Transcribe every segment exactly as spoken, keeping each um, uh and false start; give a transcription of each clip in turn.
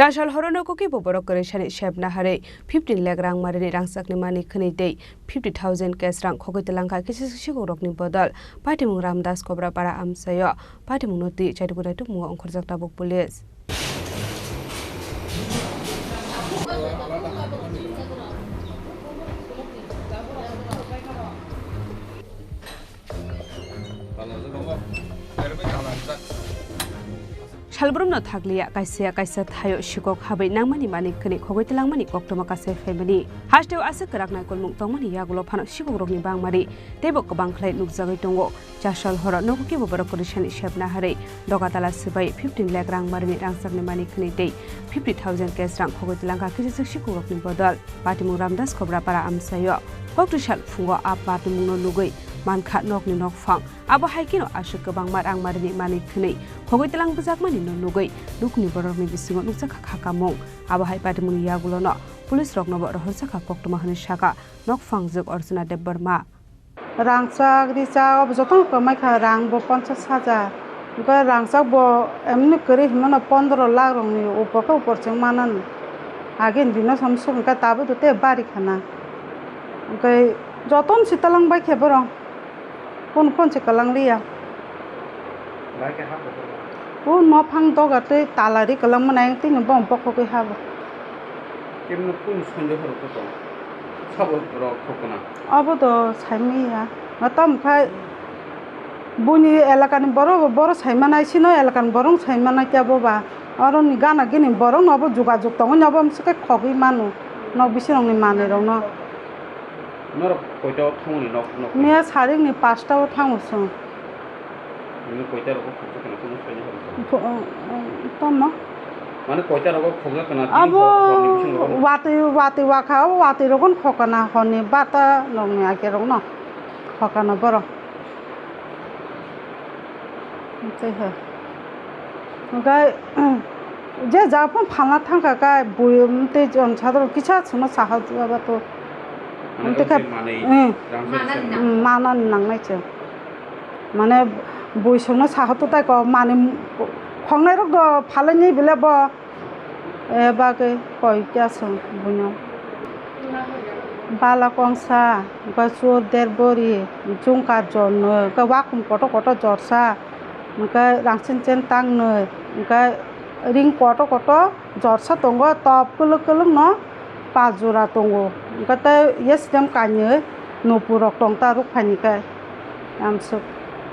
Chasal horo nogo kebo borok kwrwisani sep naharwi fifteen lakh rang marini rangchakni mani khwnwi tei fifty thousand cash rang khogwi twlangkha kisa sikok rokni bodol. Patimung Ramdas Kobrapara amchaio patimungno twi chaitugwi naitukmungo ongkhorjak tabuk police. Salbrumno thakliya, kaisa kaisa thaio sikok habai nangmani mani khwnwi khogwi twlangmani koktwma kasai phaimani. Hasteo aswk kwrak naikolmung tongmani yagulo phano sikokrokni bangmari teibo kwbang khlai nukjagwi tongo. Chasal horo nogo kebo borok kwrwisani sep naharwi dogatala swbai fifteen lakh rang marini rangchakni mani khwnwi tei fifty thousand cash rang khogwi twlangkha kisa sikok rokni bodol. Patimung Ramdas Kobrapara amchaio koktwisa phungo a patimungno nugwi mankha nokni nokphang. Abo hai kheno aswk kwbangma rang marini mani khwnwi khogwi twlang bwjakmani no nugwi nokni borokni bisingo nukjakha khakamung. Abo hai patimungni yagulono police roknobo rohorjakha koktwma hwnwi sakha nokphangjwk Archana Debbarma. Rangchak, richak, obo jotono kwmai kha, rang bo ponchash hajar. Hwnkhe rangchak bo emni kwrwi hinmano pondro lakh rokni upor khe upor chwng manani. Agini dino samsok hwnkhe tabuk do tei bari khana. Hwnkhe jotono se twlang bai khe borok. Kunu phone se kwlang liya. Bai khe ha khe. O nophang doga tei tala ri kwlangma nai tini bong bokhogwi habo. Kemno kunu sonjo horo khe tong. Sabo rok khokna. Abo do saimanya. Matam khai buini elakani borok, borok saimanai, sino elakani borok saimanai khe abo ba. Oroni gana gini borok no abo jugajug tongwi no abo amswk khe khogwi mano. Nok bising rokni manwi rok no. Norok koita o thangmani nok, nok? Miya saringni pasta o thango chwng. Nini koita rogo khokjak kana kunu saini horo? Pho-, uh, uh, tamo? Mane koita rogo khokjak kana? Abo tini hor, horni bising rogo? Watwi, watwi wakha, o watwi rogo khokana horni bata nokni ake rokno khokana borok. Tei hai. Hwnkhe, je ja phano phalna thangkha khe, bui tei jon sadaro kisa chwngno saha jaba to. Mane tei khe, tei manwi, hmm, rang se se. Hmm, manani nangnai chwng. Mane bui chwngno saha to tai ko, manwi khongnai rok do phalaini bile bo. E bagwi koi kya chwng buino. Bala kongsa, hwnkhe chur der bori, chungkar jor nwi, hwnkhe wakhum kotor kotor jorsa, hwnkhe rangsen chen tang nwi, hwnkhe ring kotor kotor jorsa tongo, top kwlwk kwlwk no pas jora tongo, hwnkhe tei yestem kainwi nupur rok tong ta ruk phaini khe amswk.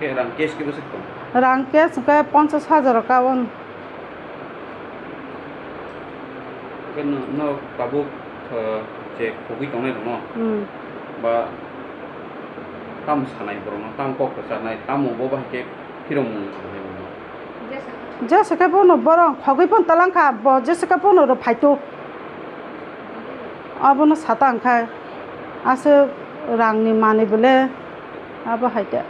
Khe rang cash khe bwswk tong? Rang cash hwnkhe ponchash hajar o kaon. Khe no, no tabuk, uh, je khogwi tongnai rokno, hmm, ba tamo sanai borokno, tamo kok rwcharnai, tamo bo bahai khe phirokmung sanai borokno? Jesa khe bono borok khogwi phano talangkha, bo jesa khe bono rw phaitu. Abono sata wngkha, aswk rangni manwi bole abo hai khe.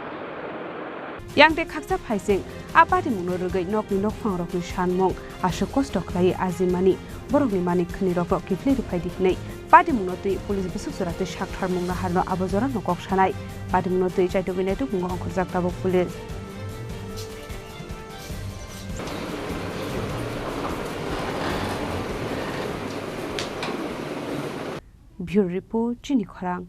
Yang tei khaksa phaising a patimungno rwgwi nokni nokphangrokni sanmung aswk kosto khlaiwi ajimani, borokni mani khwnirokno kiphilwi rwphai di hwnwi patimungno twi police bwswk jora twi saktharmung naharno abo jorano kok sanai. Patimungno twi chaitugwi naitukmungo ongkhorjak tabuk police. Bureau Report, Chini Khorang.